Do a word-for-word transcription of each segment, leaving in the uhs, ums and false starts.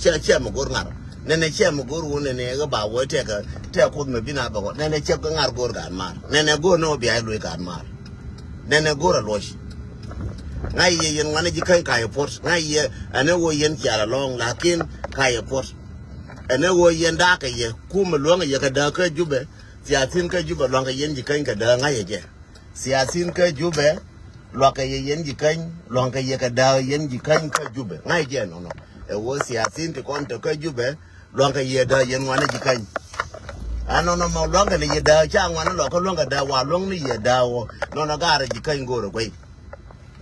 Cɛ, cɛ mi go̱r ŋar. Nɛnɛ cɛ mi go̱r wun nɛnɛ ɣä ba wä tɛk, tɛk Kuoth mi bi na bɛ wä. Nɛnɛ cɛ ŋar go̱r gaat maar. Nɛnɛ go̱r ni wä bia i̱ luc gaat maar. Nɛnɛ go̱r a luɔc. Ŋa̱c yɛ yɛn ŋuanɛ ji̱ käny ka yɛ puɔt. Ŋa̱c yɛ ɛn ɛ wä yɛn cial alɔŋ, lakin ka yɛ puɔt. Ɛn ɛ wä yɛn da̱a̱k kɛ yɛ. Kum mi luäŋ yɛ kɛ dääk kä Jubɛ. Thiathin kä Jubɛ luaŋ kɛ yɛn ji̱ käny kɛ dääk ŋa̱c yɛ jɛ. Siasin kä Jubɛ, luaŋ kɛ yɛ yɛn ji̱ käny, luaŋ kɛ yɛ kɛ dääk yɛn ji̱ käny kä Jubɛ. Ŋa̱c jɛ nɔnɔ. Ɛ wä siasin ti kɔn te kä Jubɛ, luaŋ kɛ yɛ dääk yɛn ŋuanɛ ji̱ käny. A nɔnɔ mɔ luaŋ kɛ ni yɛ dääk, ca ŋuanɛ lɔ kä luaŋ kɛ dääk, wa luaŋ ni yɛ dääk wä. Nɔnɔ gaarɛ ji̱ käny go̱o̱rɛ guey.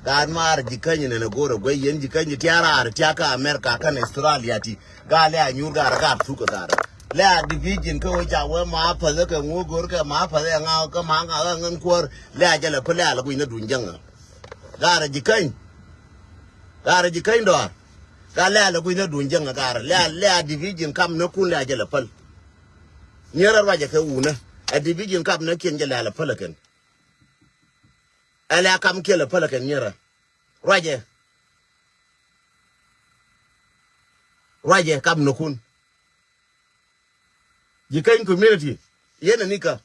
Gaat maar ji̱ käny nɛnɛ go̱o̱rɛ guey, yɛn ji̱ käny ti tiaar raar, tiaar kä America, kä Australia ti. Gaa lɛ a nyuur gaa rɛ gaa thuk kɛ gaa rɛ. Lɛ a division kä wee ca wee ma päth kɛ ŋu go̱r kɛ ma päth ɛ ŋa kä ma ŋa ŋän kuäär. Lɛ a jɛ lɛ päl lɛ a lɛ guic nä duny jäŋä. Gaa rɛ ji̱ käny. Gaa rɛ ji̱ käny dɔaar. Gaa lɛ a lɛ guic nä duny jäŋä gaa rɛ. Lɛ a, lɛ a division kam nä kun lɛ a jɛ lɛ päl. Nyierä ruacɛ kɛ wunä. A division kam nä kiɛn jɛ lɛ a lɛ päl ɛ kɛn. Ɛ lɛ a kam kiɛn lɛ päl ɛ kɛn nyierä. Ruacɛ. Ruacɛ kam nä kun. Ji̱ käny community. Yɛn ɛ nikä.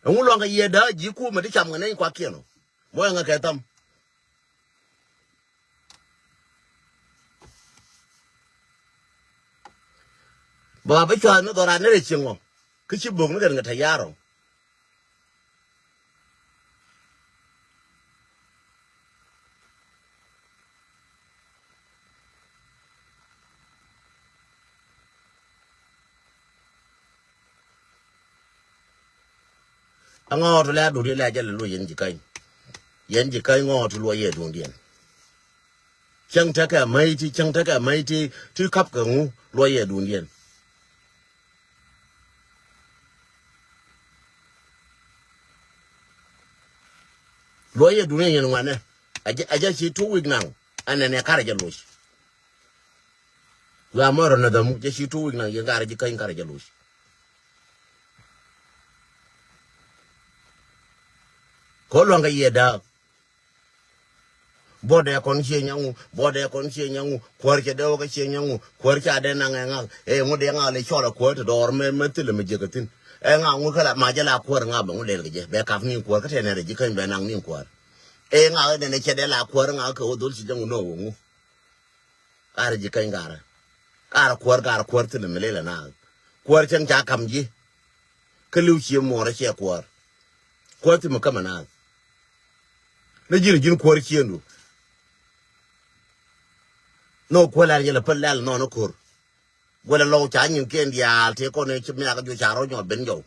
Ɛŋu luaŋ kɛ yiëë dääk ji̱ kumɛ ti cam kɛ nɛny kuakiɛn ɔ. Mɔ ɛŋɛ kɛ tham. Ba bi cuath ni dhɔran ni rɛ cieŋ ɔ. Kä ci bok ni kɛn kɛ tɛ ya̱r ɔ. Aŋɔɔt lɛ a duŋdiɛn lɛ a jɛ lɛ luɔc yɛn ji̱ käny. Yɛn ji̱ käny ŋɔɔt luɔc yɛ duŋdiɛn. Cäŋ tekɛ mäc ti, cäŋ tekɛ mäc ti, ti kap kɛ ŋu luɔc yɛ duŋdiɛn. Luɔc yɛ duŋdiɛn yɛn ŋuanɛ. A jɛ, a jɛ ci two week naŋ. Anɛ nɛ karɛ jɛ loc. Ɣa̱ mɔrɔ nä dhämu jɛ ci two week naŋ yɛn karɛ ji̱ käny karɛ jɛ loc. Kɔ luaŋ kɛ yɛ dääk. Buɔdɛ kɔn cie nyaŋu, buɔdɛ kɔn cie nyaŋu, kuäär cɛ dee wä kä cie nyaŋu, kuäär ca dee naŋ ɛ ŋak, ɛ ŋu dee ŋak lɛ cɔl ɛ kuäär ti dɔɔr mɛ, mɛ thilɛ mi jiäk ɛ thi̱n. Ɛ ŋak ŋu kä la ma jɛ la kuäär ŋak bɛ ŋu lɛl kɛ jɛ, bɛ kap ni kuäär kä tɛn ɛ rɛ ji̱ käny bɛ naŋ ni kuäär. Ɛ ŋak ɛ nɛn ɛ cɛ dee la kuäär ŋak kɛ wä dhol ci jɛ ŋu nɔ wä ŋu. Karɛ ji̱ käny karɛ. Karɛ kuäär, karɛ kuäär thilɛ mi lɛl ɛ naak. Kuäär cäŋ ca kam ji̱. Kä li̱w cie muɔɔr ɛ ciɛ kuäär. Kuäär thimɛ kämɛ naath. Ni ji̱n ji̱n kuäär ciëndu. Nhɔk kuäär lɛl yɛlɛ päl lɛl nhɔn ni ko̱r. Guɛlɛ lɔw ca nyin kiɛn diaal tëë kɔn ëë ci miakä juɔc ca rɔ nyɔk ben jɔw.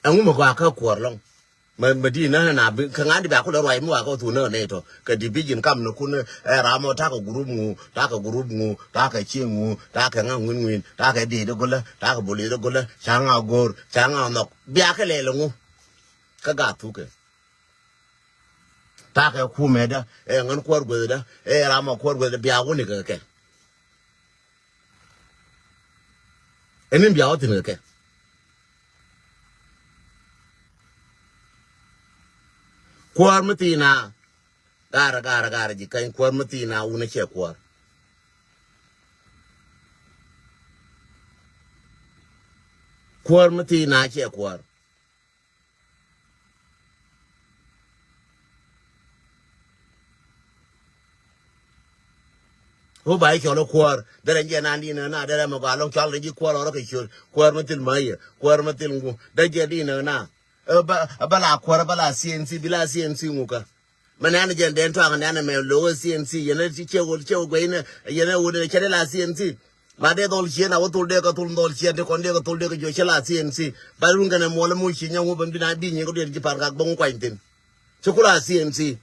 Ɛŋu mi gɔaa kä kuäär lɔŋ. Mɛ, mɛ di nä na bi kä ŋa̱n di bɛ a kulɛ ruac mi wa kä thun nä nɛ tɔ kɛ division kam ni kun ɛ ram mɔ takɛ group ŋu, takɛ group ŋu, takɛ ci ŋu, takɛ ŋa ŋuin ŋuin, takɛ di di gulä, takɛ buli di gulä, ca ŋa go̱r, ca ŋa nhɔk. Bia kɛ lɛl ŋu. Kä gaa thukɛ. Takɛ kumɛ dä ɛ ŋän kuäär gueth dä ɛ ram mɔ kuäär gueth dä bia wuni kɛ kɛ. Ɛn in bia wä thi̱n kɛ kɛ. Kuäär mi thi̱n a garɛ garɛ garɛ ji̱ käny kuäär mi thi̱n a wun a cɛ kuäär. Kuäär mi thi̱n a cɛ kuäär. Ɣöö ba i̱ cɔl i̱ kuäär derɛ jiɛn an di̱n na derɛ mɛ gɔaa lɔŋ cɔl rɛ ji̱ kuäär ɣɔrɔ kɛ ciöt kuäär mi thil ma̱yɛ kuäär mi thil ŋu derɛ jiɛn di̱n na. Ɛ bä la kuäär bä la C N C bi la C N C ŋu kä. Mɛ nɛn jɛn dɛn tuaŋ nɛn mɛ lo̱k C N C yɛn ci cɛ wol cɛ wol guɛy nɛ yɛn ɛ wol cɛ dee la C N C. Ma dee dhɔl ciɛn a wä thol dee kɛ thol dhɔl ciɛn ti kɔn dee kɛ thol dee kɛ jiɔ cɛ la C N C. Ba run kɛnɛ muɔlɛ muc ci nyɛ ŋu bɛn bi na bi nyi kɛ duel ji̱ pa̱n kak bä ŋu kuany thin. Ci kula C N C.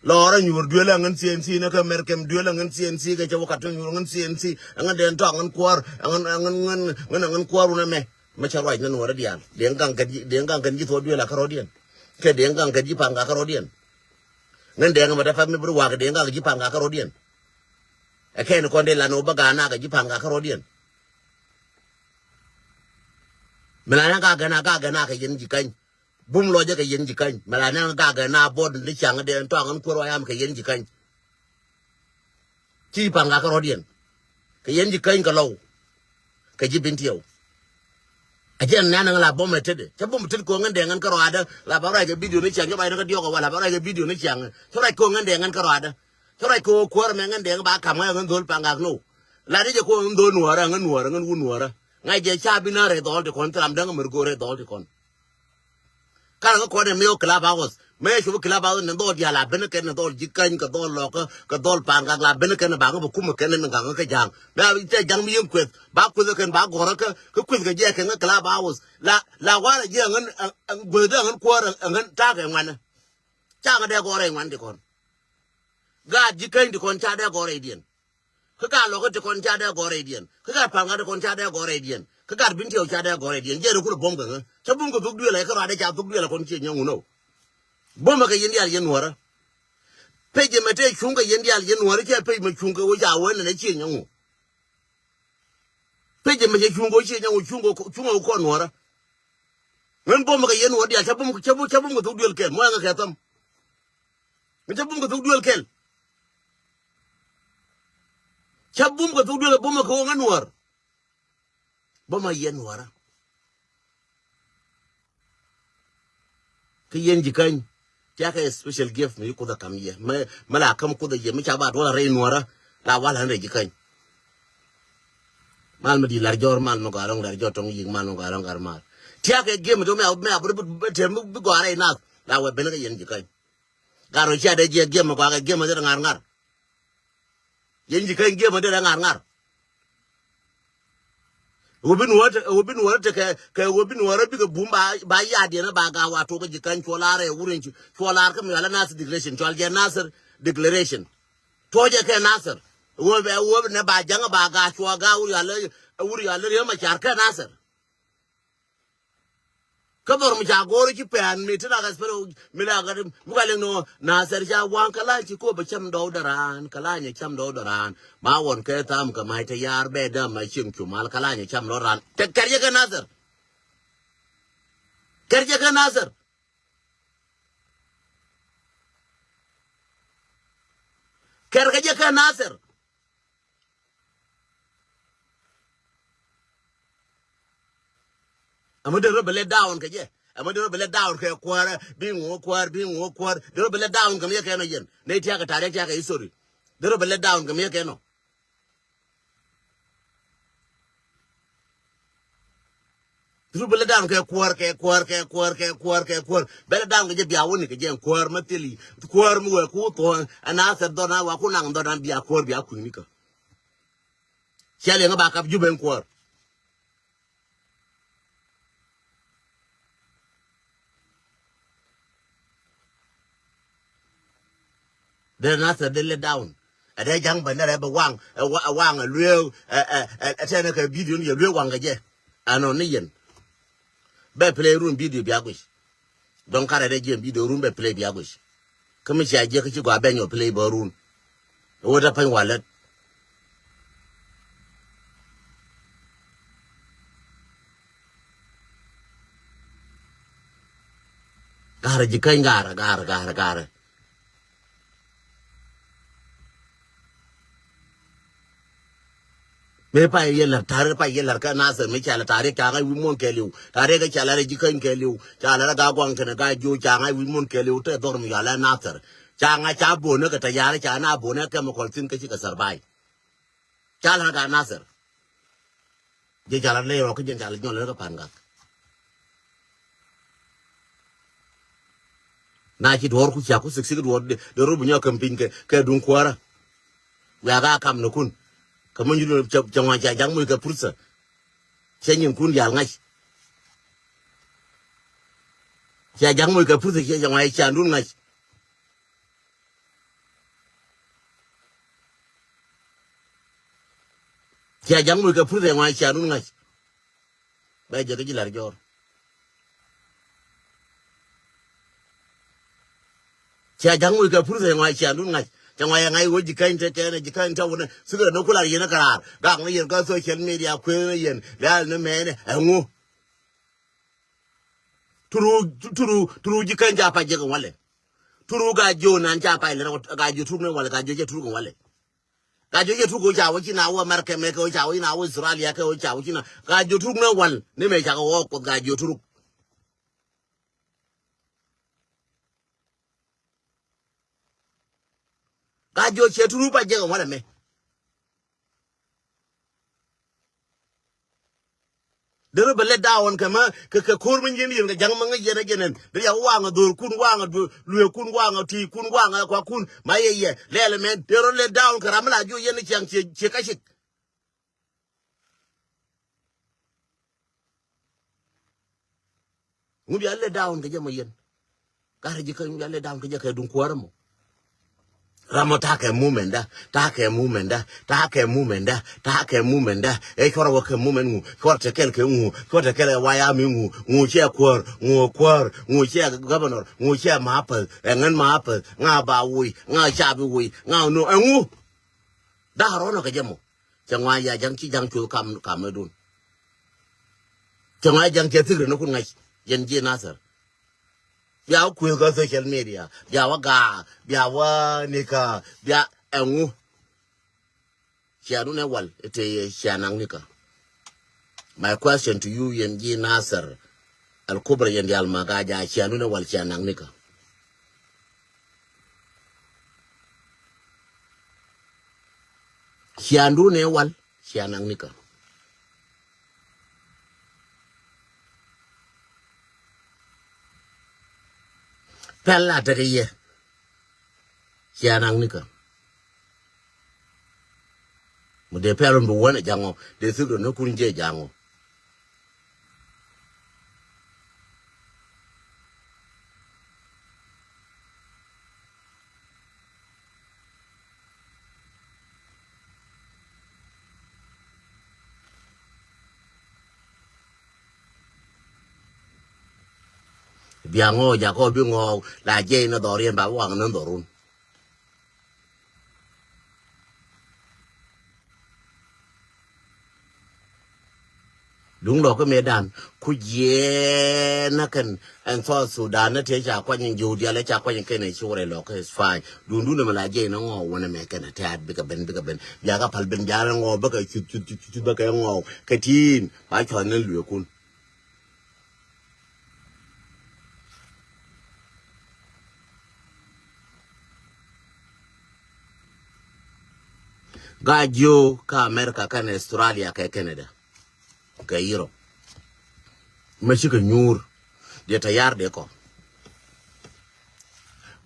Lɔɔr anyuur duel aŋän C N C ni kä Mɛrkɛm duel aŋän C N C kɛ cɛ wä kat anyuur aŋän C N C aŋän dɛn tɔ aŋän kuäär aŋän aŋän aŋän aŋän kuäär wun ɛmɛ. Mɛ cɛ ruac ni nuɔrɛ diaal deŋ gaŋ kɛn ji̱ deŋ gaŋ kɛn ji̱ thuɔɔk duel akä rɔ̱diɛn. Kɛ deŋ gaŋ kɛn ji̱ paŋ kakä rɔ̱diɛn. Ŋän deŋ mɛ dɛ pɛm mi bi ruaak kɛ deŋ gaŋ kɛ ji̱ paŋ kakä rɔ̱diɛn. Ɛ kɛn kɔn dee lan wä bä ga̱a̱n nakä ji̱ paŋ kakä rɔ̱diɛn. Mɛ la nɛ ka gɛn a ka gɛn a kɛ yɛn ji̱ käny. Bum lɔcɛ kɛ yɛn ji̱ käny. Mɛ la nɛ ka gɛn a buɔt ni caŋ dee tɔaŋ ɛn kuäär wa yam kɛ yɛn ji̱ käny. Ci pa̱n ka kä rɔ̱diɛn. Kɛ yɛn ji̱ käny kɛ lɔw. Kɛ ji̱ Bin Tiɛw. A jɛn nɛn ɛŋ la bom ɛ tetdɛ. Cä bom tet ko̱ŋ ɛn dɛŋ ɛn kä rɔadä. La ba ruac kɛ bidio ni ciaŋ cä ba yɛn kä diɔk ɛ wal. La ba ruac kɛ bidio ni ciaŋ. Cä ruac ko̱ŋ ɛn dɛŋ ɛn kä rɔadä. Cä ruac ko̱ŋ kuäär mɛ ɛŋ ɛn dɛŋ ba kam ŋa̱c ɛŋ dhol pa̱n gak no. La di jɛ ko̱ŋ ɛŋ dhol nuɔrä, ɛŋ nuɔrä, ɛŋ wun nuɔrä. Ŋa̱c jɛ ca bi na rɛy dhɔl ti kɔn thil ram däŋ ɛmɛ go̱o̱r rɛy dhɔl ti kɔn. Karɛ kä kɔn ɛ mi wä Clubhouse. Mëë cop Clubhouse ni dhɔl diaal a ben kɛn ni dhɔl ji̱ käny kɛ dhɔl lɔkä kɛ dhɔl pa̱a̱n gak la ben kɛn ba ŋä bɛ kumɛ kɛn ni gaŋ kä ja̱a̱ŋ. Mëë a tɛ ja̱ŋ mi yien kueth ba kueth kɛn ba gɔrä kä kä kueth kɛ jɛ kɛn kä Clubhouse. La la warɛ jɛ ŋän gueth dee ŋän kuäär ŋän ta̱a̱ kɛ ŋuanɛ. Ca ŋä dee gɔrɛ ŋuan ti kɔn. Gaat ji̱ käny ti kɔn ca dee gɔrɛ diɛn. Kä ka lɔkä ti kɔn ca dee gɔrɛ diɛn. Kä ka pa̱n gat ti kɔn ca dee gɔrɛ diɛn. Kä gat Bin Tiɛw ca dee gɔrɛ diɛn. Jɛ ri kulɛ buɔ̱m kɛ ŋä. Cä bum kɛ thuk duël ɛ kä ruadɛ ca thuk duël ɛ kɔn ciɛ nyɔŋ wun ɔ. Buɔ̱mɛ kɛ yɛn diaal yɛn nuɔrä. Pec ɛmɛ tëë cuŋ kɛ yɛn diaal yɛn nuɔrä cɛ pec mɛ cuŋ kɛ wä ca wä nɛnɛ ciɛ nyɔŋ wun. Pec ɛmɛ cɛ cuŋ kɛ wä ciɛ nyɔŋ wun cuŋ kɛ wä kɔn nuɔrä. Ŋän buɔ̱mɛ kɛ yɛn nuɔrä diaal cä bum cä bum cä bum kɛ thuk duël kɛl muɔ̱ɔ̱ŋ kɛ thäm. Ŋän cä bum kɛ thuk duël kɛl. Cä bum kɛ thuk duël kɛl buɔ̱mɛ kɛ wä ŋän nuɔr. Bä ma yɛn wara. Kä yɛn ji̱ käny. Tiakɛ special gift mi kuth a kam yɛ. Mɛ mɛ la kam kuth a yɛ mi ca ba duɔl a rɛy nuɔra. La wal an rɛy ji̱ käny. Mal mi di lar jɔr mal mi gɔarɔŋ lar jɔr tɔŋ yik mal mi gɔarɔŋ gar mal. Tiakɛ gift mi do mi a mi a bur bi tem bi gɔarɛ inath. La wɛ ben kä yɛn ji̱ käny. Gar ro cia dee jiɛ gift mi gɔakɛ gift mi dee ŋar ŋar. Yɛn ji̱ käny giɛmä derɛ ŋa̱r ŋa̱r. Ɣöö bi nuɔ̱ɔ̱r te, ɣöö bi nuɔ̱ɔ̱r te kɛ, kɛ ɣöö bi nuɔ̱ɔ̱r bikɛ bum ba, ba ya̱a̱diɛn ba ga̱a̱ wa tuɔk kä ji̱ käny cuɔ la̱r ɛ wurɛn cuɔ la̱r kä mi ɣa̱lä Nasir declaration, cual jɛ Nasir declaration. Tuɔ̱cɛ kɛ Nasir. Ɣöö bɛ, ɣöö bi nɛ ba ja̱ŋ ba ga̱a̱ cuɔ ga̱a̱ wur ɣa̱lä, wur ɣa̱lä Riek Machar kɛ Nasir. Kä dhɔr mi ca go̱o̱r ci pɛn mi ti la gas pero mi la gat mi ka leng no Nasir ca waŋ ka la ci ko bɛ cam dɔw daran ka la nyɛ cam dɔw daran ma wɔn kɛ tham ka ma te yar bɛ dam ma ciem cu mal ka la nyɛ cam dɔw daran. Te kɛr yɛ kɛ Nasir. Kɛr yɛ kɛ Nasir. Kɛr kɛ yɛ kɛ Nasir. Ɛmɛ dee rɔ bɛ let down kɛ jɛ. Ɛmɛ dee rɔ bɛ let down kɛ kuäärä bi ŋuɔ kuäär bi ŋuɔ kuäär dee rɔ bɛ let down kɛ mi yɛ kɛ nɔ yɛn. Nɛ tiakɛ tarik tiakɛ history. Dee rɔ bɛ let down kɛ mi yɛ kɛ nɔ. Through bɛ lɛ da̱a̱n kɛ kuäär kɛ kuäär kɛ kuäär kɛ kuäär kɛ kuäär. Bɛ lɛ da̱a̱n kɛ jɛ bia wä ni kɛ jɛ kuäär ma thili. Kuäär mi wee ku thuɔ̱ɔ̱ŋ ɛn a thɛr dhɔn a wa ku naŋ dhɔn a bia kuäär bia kui̱ni kä. Cia liɛŋä ba kap Jubɛ ɛn kuäär. Dee Nasir dee let down. Ɛ dee ja̱ŋ bä nɛrɛ bɛ waŋ ɛ waŋ ɛ lueew ɛ ɛ ɛ tɛnɛ kɛ bidion yɛ lueew waŋ kɛ jɛ. Ɛnɔ ni yɛn. Bɛ play run bidio bia guic. Dɔ̱ŋ karɛ dee jiɛn bidio run bɛ play bia guic. Kä mi cia jiɛk kä ci gɔaa bɛ nyɔ play bä run. Ɛ wä te pany walät. Ga̱rä ji̱ käny ga̱rä ga̱rä ga̱rä ga̱rä. Mëë pay yɛ la̱r ta̱r pay yɛ la̱r kä Nasir mi ca lɛ ta̱r yɛ ca ŋa̱c wi̱i̱ muɔ̱ɔ̱n kɛɛliw ta̱r yɛ kä ca la̱r ji̱ käny kɛɛliw ca la̱r kä Ga̱a̱ Gua̱a̱ŋ kɛnɛ Ga̱a̱ Jo̱o̱c ca ŋa̱c wi̱i̱ muɔ̱ɔ̱n kɛɛliw te dhɔr mi ca lɛ Nasir ca ŋa̱c ca bo̱o̱nä kɛ tɛ̈ ya̱rä ca na bo̱o̱nä kɛmikɔl thi̱n kä cikɛ survive. Ca la̱r kä Nasir. Jɛ ca la̱r ley rɔɔk kä jɛn ca la̱r nyɔl lɛ kä Pa̱n Gak. Na ci duɔ̱ɔ̱r ku cia ku sik sik duɔ̱ɔ̱r de rot bi nyɔk käm piny kɛ duŋ kuäärä. Wiaa ka kam ni kun. Kä mi nyuth cɛ ŋuan cia ja̱ŋ moc kɛ purtha. Cɛ nyin kun diaal ŋa̱c. Cia ja̱ŋ moc kɛ purtha cia ŋuan cia dun ŋa̱c. Cia ja̱ŋ moc kɛ purtha ŋuan cia dun ŋa̱c. Bɛ jɛ kä ji̱ la̱r jɔɔr. Cia ja̱ŋ moc kɛ purtha ŋuan cia dun ŋa̱c. Cia ŋuan yɛ ŋa̱c wä ji̱ käny te kɛn ji̱ käny te wunɛ thikɛ ni kular yɛn kä raar gak ni yɛn kä social media kuëë ni yɛn lɛ̈ɛ̈l ni mɛɛnɛ ɛŋu. Turu, turu, turu ji̱ kɛn ca pay jek walɛ. Turu Gaajiö nan ca pay lɛ, Gaajiö turuk ni walɛ, Gaajiö cɛ turuk walɛ. Gaajiö cɛ turuk ca wä ci na wä America mɛ kɛ wä ca wä ci na wä Australia kɛ wä ca wä ci na. Gaajiö turuk ni wal ni mɛ ca kɛ wä Kuoth Gaajiö turuk. Gaajiö cɛ turuk pay jek walɛ mɛ. Derɛ bɛ let down kɛ ma kɛ kɛ ko̱r mi nyin yɛn kɛ ja̱ŋ ma ŋäc yɛn ɛ jɛn ɛn derɛ ya waŋ a dho̱r kun waŋ a luee kun waŋ a ti kun waŋ a kua kun ma yɛ yɛ lɛl mɛn derɛ let down kɛ ram mi la jiö yɛn ni ciaŋ ciɛ ciɛ ka cik. Ŋu bia let down kɛ jɛ mɔ yɛn. Gat ji̱ kä ŋu bia let down kɛ jɛ kɛ duŋ kuäärä mɔ. Ram mɔ ta̱a̱ kɛ movement da, ta̱a̱ kɛ movement da, ta̱a̱ kɛ movement da, ta̱a̱ kɛ movement da. Ɛ cuɔrɛ wä kɛ movement ŋu, cuɔrɛ te kɛl kɛ ŋu, cuɔrɛ te kɛl ɛ wayami ŋu, ŋu cɛ kuäär, ŋu kuäär, ŋu cɛ governor, ŋu cɛ mapäth, ɛ ŋän mapäth, ŋa ba woc, ŋa ca bi woc, ŋa no, ɛ ŋu. Da̱a̱ rɔ̱nɔ kɛ jɛ mɔ. Cɛ ŋɔaa ya ja̱ŋ ci ja̱ŋ cuth kam kam ɛ dun. Cɛ ŋɔaa ya ja̱ŋ cɛ thik rɛ ni kun ŋa̱c yɛn ji̱ Nathɛr. Bia wä kuëth kä social media bia wä gaak bia wä nikä bia ɛŋu. Cianun ɛ wal ite cianaŋ nikä. My question to you yɛn ji̱ Nathɛr. Al kubra yɛn dial ma gaja cianun ɛ wal cianaŋ nikä. Ciandun ɛ wal cianaŋ nikä. Pɛl a tekɛ yɛ cianaŋ nikä. Mi dee pɛl wun bi wän ɛ jaŋɔ dee thik rɔ ni kun jɛ jaŋɔ. Bia ŋɔɔ jakɔ bi ŋɔɔ la jiɛc ni dhɔriɛn ba waŋ ni dhɔrun. Duŋ lɔ kä mëëdan ku jiɛɛn nä kɛn ɛn South Sudan ni tëë ca kuany in jiw dial ca kuany in kɛn in ci wurɛ lɔ kä is fine. Duŋ duŋ ni mi la jiɛc ni ŋɔɔ wänɛ mɛ kɛn a tɛ̈t bikɛ ben bikɛ ben bia kä pal ben bia ni ŋɔɔ bikɛ cuth cuth cuth cuth bikɛ ŋɔɔ kɛ tiin ba cuath ni lueekun. Gaa jiö kä America kɛnɛ Australia kɛ Canada kɛ Europe. Mɛ cikɛ nyuur diɛ tayar dee kɔ.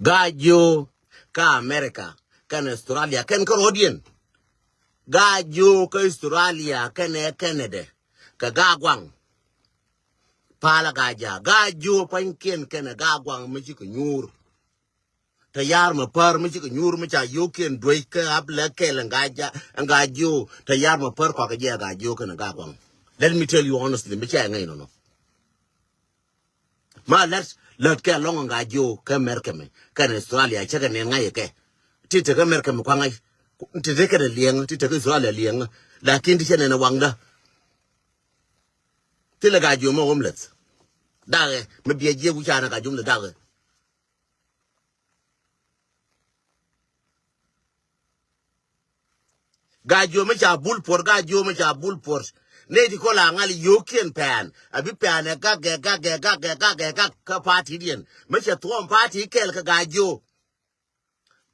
Gaa jiö kä America kɛnɛ Australia kɛn kä rɔɔdiɛn. Gaa jiö kä Australia kɛnɛ Canada kɛ gaa guaŋ. Palä gaa jaa gaa jiö pa̱nykiɛn kɛnɛ gaa guaŋ mɛ cikɛ nyuur. Tayar mɛ pär mɛ cikɛ nyuur mɛ ca yio̱o̱kiɛn duec kä ap lɛ kɛl ɛn gaa jiö. Tayar mɛ pär kɔakɛ jɛ gaa jiö kɛnɛ gaa guaŋ. Let me tell you honestly mɛ cɛ ŋäc nɔnɔ. Ma lät lät kɛ lɔŋ ɛn gaa jiö kɛ America mɛ kɛnɛ Australia cɛ kɛ nɛn ŋa̱c kɛ. Ti tekɛ America mɛ kua ŋa̱c. Ti tekɛ nɛ liɛŋ ti tekɛ Australia liɛŋ. Lakin ti cɛ nɛn ɛ waŋdä. Thilɛ gaa jiö mɛ homeless. Dakɛ mɛ biɛ jiɛ wi̱c canɛ gaa jiö mɛ dakɛ. Gaa jiö mɛ ca bul puɔt gaa jiö mɛ ca bul puɔt. Nɛy ti kɔ la ŋal yio̱o̱kiɛn pɛn a bi pɛn ɛ gak gɛ gak gɛ gak gɛ gak gɛ gak kä party diɛn mɛ cɛ thuɔm party kɛl kɛ gaa jiö.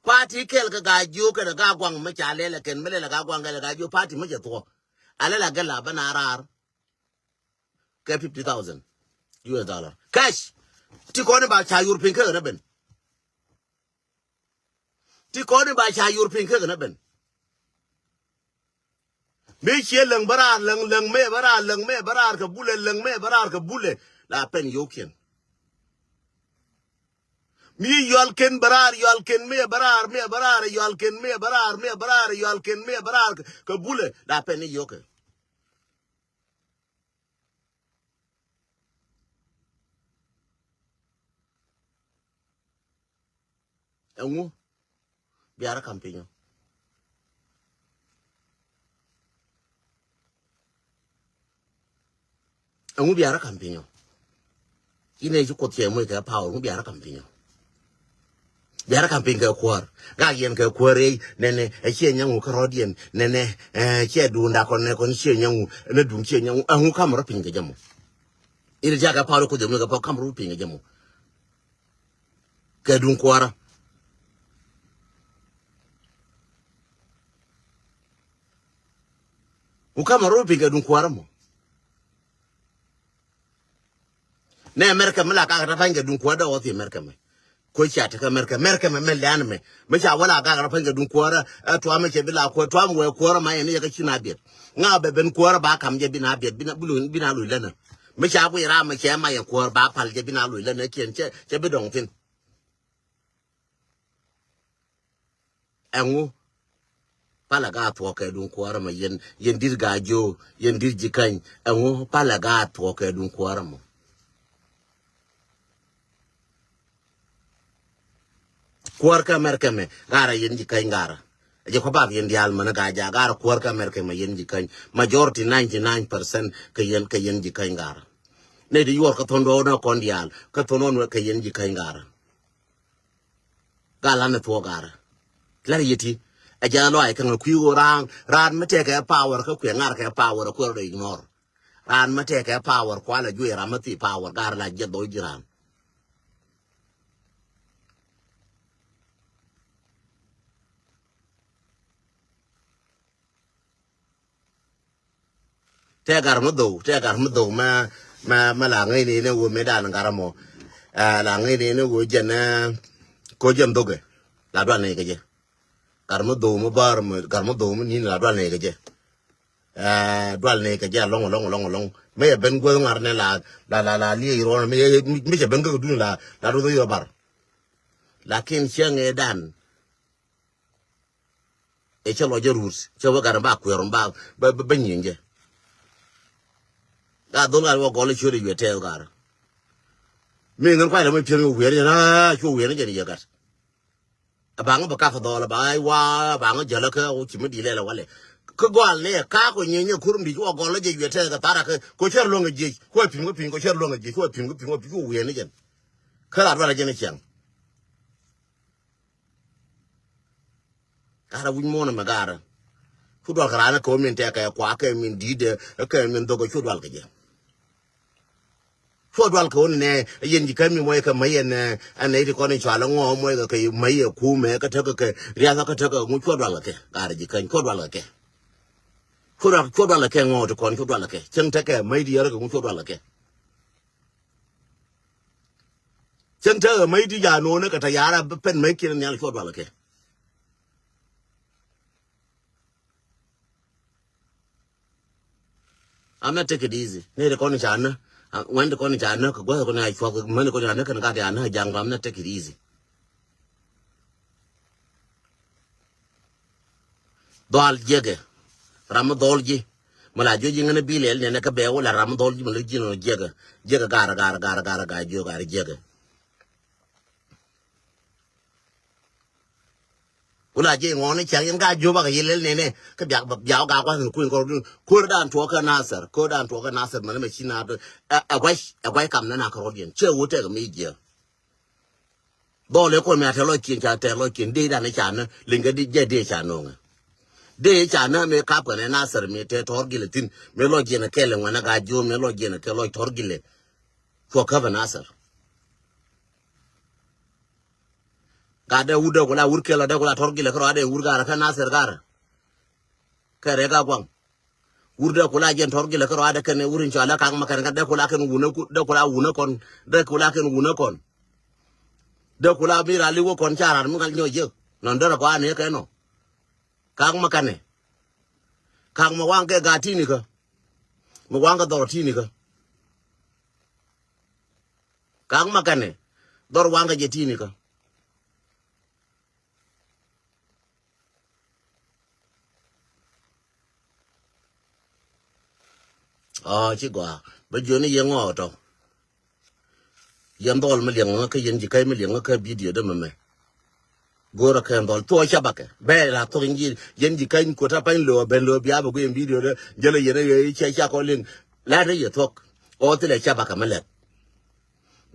Party kɛl kɛ gaa jiö kɛn gaa guaŋ mɛ ca lɛl ɛ kɛn mɛ lɛl ɛ gaa guaŋ kɛl ɛ gaa jiö party mɛ cɛ thuɔm. A lɛl a gɛl a bä na raar. Kɛ fifty thousand U S dollar cash. Ti kɔn in ba ca yur piny kɛ kɛ na ben. Ti kɔn in ba ca yur piny kɛ kɛ na ben. Mi ciɛ läŋ bä raar läŋ läŋ mëë bä raar läŋ mëë bä raar kɛ bulɛ läŋ mëë bä raar kɛ bulɛ. La pɛn yio̱o̱kiɛn. Mi yual ken bä raar yual ken mëë bä raar mëë bä raar yual ken mëë bä raar mëë bä raar yual ken mëë bä raar kɛ bulɛ la pɛn ni yio̱o̱kɛ. Ɛŋu biarä kam pinyɔ. Ɛŋu biarä kam pinyɔ. Inɛ ci Kuoth cɛ moc kɛ power, ŋu biarɛ kam piny ɔ. Biarɛ kam piny kɛ kuäär. Gak yɛn kɛ kuäär ëë nɛnɛ, ɛ ciɛ nyaŋu kärɔ̱diɛn nɛnɛ, ɛ ciɛ duunda kɔn nɛ kɔn ciɛ nyaŋu, nɛ duŋ ciɛ nyaŋu, ɛŋu kam rɔ piny kɛ jɛ mɔ. Inɛ tiakɛ power Kuoth cɛ moc kɛ power, kam rɔ piny kɛ jɛ mɔ. Kɛ duŋ kuäärä. Ŋu kam rɔ piny kɛ duŋ kuäärä mɔ. Nɛ America mi la kak rɔ pa̱ny kɛ duŋ kuäärä dee wä thi America mɛ. Ko cia tekɛ America, America mɛ mɛ lɛn mɛ. Mi ca wä la kak rɔ pa̱ny kɛ duŋ kuäärä, ɛ tuam mɛ cɛ bi la kuäär, tuam wɛ kuäärä ma yɛn ni yɛ kä ci na biɛt. Ŋa bɛ ben kuäärä ba kam jɛ bi na biɛt, bi na, bi lu, bi na luc länä. Mi ca guic ram mɛ cɛ ma yɛn kuäär ba pal jɛ bi na luc länä kiɛn cɛ, cɛ bi dɔŋ thin. Ɛŋu palɛ gaa thuɔ̱k kɛ duŋ kuäärä mɔ yɛn, yɛn di̱t gaa jiö, yɛn di̱t ji̱ käny. Ɛŋu palɛ gaa thuɔ̱k kɛ duŋ kuäärä mɔ. Kuäär kä America mɛ garɛ yɛn ji̱ käny garɛ. Jɛ kɔ bap yɛn diaal mɛn gaa ja garɛ kuäär kä America mɛ yɛn ji̱ käny. Majority ninety nine percent kɛ yɛn, kɛ yɛn ji̱ käny garɛ. Nɛ di yuɔr kä thon duɔn kɔn diaal, kä thon duɔn kɛ yɛn ji̱ käny garɛ. Gaa lan ni thuɔk garɛ. Lar yeti. Ɛ jɛ lɔac kɛ ŋa kui̱ ɣöö raan, raan mi tɛkɛ power kä kuɛ ŋar kɛ power kuɛ rɔ ignore. Raan mi tɛkɛ power kualɛ juɛ ram mi thi power garɛ la jɛ dhɔc ji̱ raan. Tɛ gar mi dhou, tɛ gar mi dhou ma, ma, ma la ŋäcni ni ɣöö mi dan gar mɔ. Ah, la ŋäcni ni ɣöö jɛn, eh, ko jɛn dhokɛ. La dual nɛy kɛ jɛ. Gar mi dhou mi bar mi, gar mi dhou mi nin la dual nɛy kɛ jɛ. Ah, dual nɛy kɛ jɛ alɔŋ, alɔŋ, alɔŋ, alɔŋ. Mi yɛ ben guäth ŋar ni la, la, la, la liec ruɔn, mi, mi, mi cɛ ben kä dun la, la duɔth yɔ bar. Lakin cɛ ŋɛ dan. Ɛ cɛ lɔ jɛ rut, cɛ wä gat ba kuɛɛr ba, ba, ba, ba nyieny jɛ. Gat dhol gat wä gɔl i̱ ciöt i̱ yuɛ tɛɛth gat. Mi ŋän kuay lɛ mi piɛn i̱ wiɛɛr jɛ na cu wiɛɛr jɛ ni yɛ gat. A baŋ bɛ kap dhɔl a baŋ wa a baŋ jälä kä wä ci mi di lɛl a walɛ. Kä gɔal ni ɛ kak wä nyieny ɛ kur mi di cu wä gɔl jɛ yuɛ tɛɛth gat thara kä ko cär luäŋ a jiec ku ɛ pi̱m kä pi̱ny ko cär luäŋ a jiec ku ɛ pi̱m kä pi̱ny wä pi̱m wä pi̱m cu wiɛɛr ni jɛn. Kä lat walɛ jɛn i̱ ciaŋ. Garɛ wi̱c muɔ̱ɔ̱n ɛmɛ garɛ. Cu dual kɛ raan ɛ kɛ ɣöö min tɛkɛ kuakɛ min di̱i̱tdɛ ɛ kɛ min dhokɛ cu dual kɛ jɛ. Cu dual kɛ ɣöö nɛ yɛn ji̱ kä mi muɔc kɛ mäc ɛn ɛ ɛn ɛ ti kɔn in cual ɛ ŋɔɔ muɔc kɛ kɛ mäc ɛ kumɛ kä tekɛ kɛ riath kä tekɛ ŋu cu dual kɛ kɛ garɛ ji̱ käny cu dual kɛ kɛ. Cu dual cu dual kɛ kɛ ŋɔɔ ti kɔn cu dual kɛ kɛ cäŋ tekɛ mäc diɛɛr kɛ ŋu cu dual kɛ kɛ. Cäŋ te ɣä mäc ti ja no̱o̱ŋ ni kɛ te ya̱r a bi pɛn mäc kiɛn nhial cuɔ dual kɛ. I'm not take it easy. Ni ti kɔn ca nä. Ŋuɛn ti kɔn ca nä kɛ guäth kɔn a cuɔth mäni kɔn ca nä kɛn gat ya nä ja̱ŋ ba I'm not take it easy. Dhɔal jiɛkɛ. Ram mi dhɔl ji̱. Mi la jiö ji̱ ŋän bi lɛl nɛnɛ kä bɛ wä la ram mi dhɔl ji̱ mi la ji̱ nɔ jiɛkɛ. Jiɛkɛ gar gar gar gar gar jiö gar jiɛkɛ. Wä la jiɛ ŋɔni cak yɛn ka jiö bakɛ yɛ lɛl nɛnɛ kä biak biak ga kuath ni kui̱n kɔr dun ko̱r dan tuɔk kä Nasir ko̱r dan tuɔk kä Nasir mɛn mɛ ci na ɛ guac ɛ guac kam nɛn a kärɔ̱diɛn cɛ wä tɛk mi jiɛ. Dhɔl ëë kɔn mi a tɛ̈r lɔckiɛn ca tɛ̈r lɔckiɛn dee dan ca nä liŋ kɛ jɛ dee ca no̱o̱ŋɛ. Dee ca nä mëë kap kɛn ɛ Nasir mëë tɛ tɔ̱r gilɛ thi̱n mëë lɔckiɛn ɛ kɛl ɛ ŋuɛn ɛ gaa jiöör mëë lɔckiɛn ɛ kɛl lɔc tɔ̱r gilɛ. Cuɔ käp ɛ Nasir. Gaa dee wut dee ku la wut kɛl ɔ dee ku la tɔ̱r gilɛ kärɔa dee wut gaarä kä Nasir gaarä. Kɛ rɛk a guaŋ. Wur dee kula jɛn tɔr gilɛ kä rɔa dee kɛn wur in cɔalɛ kaŋ ma kɛn kä dee kula kɛn wunä ku dee kula wunä kɔn dee kula kɛn wunä kɔn. Dee kula mi ral iwä kɔn ca ral mi ŋal nyɔc jek nɔn derɛ kɔanɛ kɛn nɔ. Kaŋ ma kɛnɛ kaŋ ma waŋ kɛ gaa tini kä mi waŋ kɛ dhɔr tini kä. Kaŋ ma kɛnɛ dhɔr waŋ kɛ jɛ tini kä. Ɔ ci gɔaa bä jiöni yɛ ŋɔɔk tɔ. Yɛn dhɔl mi liɛŋ ŋä kä yɛn ji̱ käc mi liɛŋ ŋä kä bidio dämɛ mɛ. Go̱o̱rä kɛn dhɔl thuɔɔ cabakɛ bɛ la thuɔk yɛn ji̱ käc kuot a pany lo̱o̱ ben lo̱o̱ bia bɛ guiy yɛn bidio dä jälä yɛn a yɛ i̱ cia cia kɔ liŋ. La̱t rɛ yɛ thuɔk ɔ thilɛ cabakɛ mi lɛt.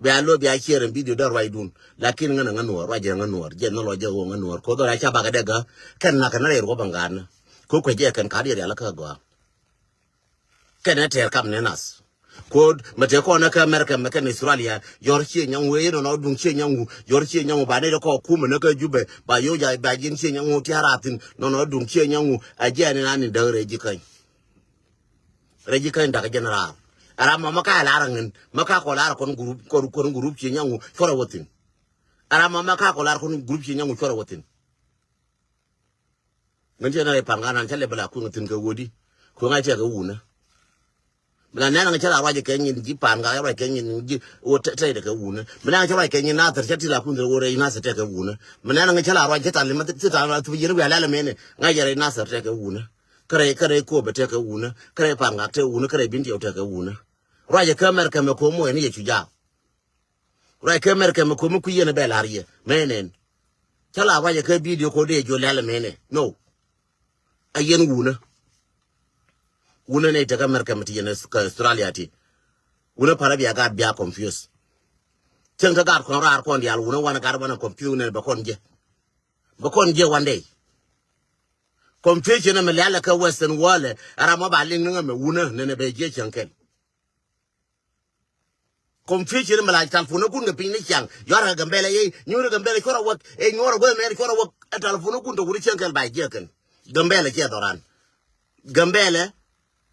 Bia lo bia share in video dee ruacdun. Lakin ŋän a ŋän nuɔɔr, ruac jɛ ŋän nuɔɔr. Jɛ nhɔl ɔ jɛ ɣöö ŋän nuɔɔr. Koth ɔ la ca bakɛ dɛ gä. Kɛn nak kɛn rɛy ruɔp ɛn gat ni. Ko kuɛ jɛ kɛn ka diɛ rial kä gɔaa. Kɛn ɛ tɛɛr kam ni nath. Koth mɛ tëë kɔn kä America mɛ kɛn Australia. Yɔr cie nyaŋ wee nɔnɔ duŋ cie nyaŋ wu. Yɔr cie nyaŋ wu ba ni dɛ kɔ kumɛ ni kä Jubɛ. Ba yoc a ba ji̱n cie nyaŋ wu tia̱a̱r a thi̱n. Nɔnɔ duŋ cie nyaŋ wu. A jiɛn in an in däk rɛy ji̱ käny. Rɛy ji̱ käny da̱k general. Ɛ ram mɔ mɛ ka lar ŋin mɛ ka kɔ lar kɔn group kɔn kɔn group ci nyaŋu cuɔrɛ wä thin. Ɛ ram mɔ mɛ ka kɔ lar kɔn group ci nyaŋu cuɔrɛ wä thin. Ŋin cɛ na rɛy paŋ ka nan cɛ lɛ bɛ la kueŋ thin kɛ wodi. Kueŋ a cɛ kɛ wunä. Mi la nɛn ŋa cɛ la ruac kɛ nyin ji̱ paŋ ka ruac kɛ nyin ji̱ wä tɛy tɛy kɛ wunä. Mi nɛn ŋa cɛ ruac kɛ nyin nathir cɛ ti la kueŋ thin wä rɛy nathir tɛk kɛ wunä. Mi nɛn ŋa cɛ la ruac cɛ ta li ma ti ta la thup yɛn wi̱i̱ a lɛl mɛnɛ ŋa yɛ rɛy nathir tɛk kɛ wunä. Kärɛ kärɛ kobɛ tɛkɛ wunä kärɛ paŋak tɛkɛ wunä kärɛ bintiɛw tɛkɛ wunä. Ruacɛ kä America mɛ ko̱o̱m wee ni yɛ cu jaak. Ruacɛ kä America mɛ ko̱o̱m mi kui̱ yɛn bɛ la̱r yɛ mɛ nɛn. Cä la ruacɛ kä video ko̱o̱m dee jiɔ lɛl mɛ nɛ no. A yɛn wunä. Wunä nɛ tɛkɛ America mɛ ti yɛn kä Australia ti. Wunä palä bia gaat bia confuse. Cieŋ kä gaat kɔn raar kɔn diaal wunä wanɛ gaat wanɛ confuse wunɛ bɛ kɔn jɛ. Bɛ kɔn jiɛ one day. Confusion mi lialɛ kä Western world ɛ ram mɔ ba liŋ ni ŋä mɛ wunä nɛnɛ bɛ jiɛ cieŋ kɛl. Confusion mi la telephone kun kɛ piny ni ciaŋ yɔr kɛ Gambɛlɛ yɛ nyuur Gambɛlɛ cuɔrɛ wek ɛ nyuɔrɛ wek mɛn cuɔrɛ wek ɛ telephone kun tɔ wuri cieŋ kɛl ba jiɛ kɛl. Gambɛlɛ ciɛ dhɔran. Gambɛlɛ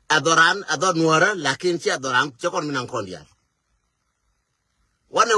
ɛ dhɔran ɛ dhɔ nuɔrɛ lakin ciɛ dhɔran ciɛ kɔn mi naŋ kɔn diaal. Wanɛ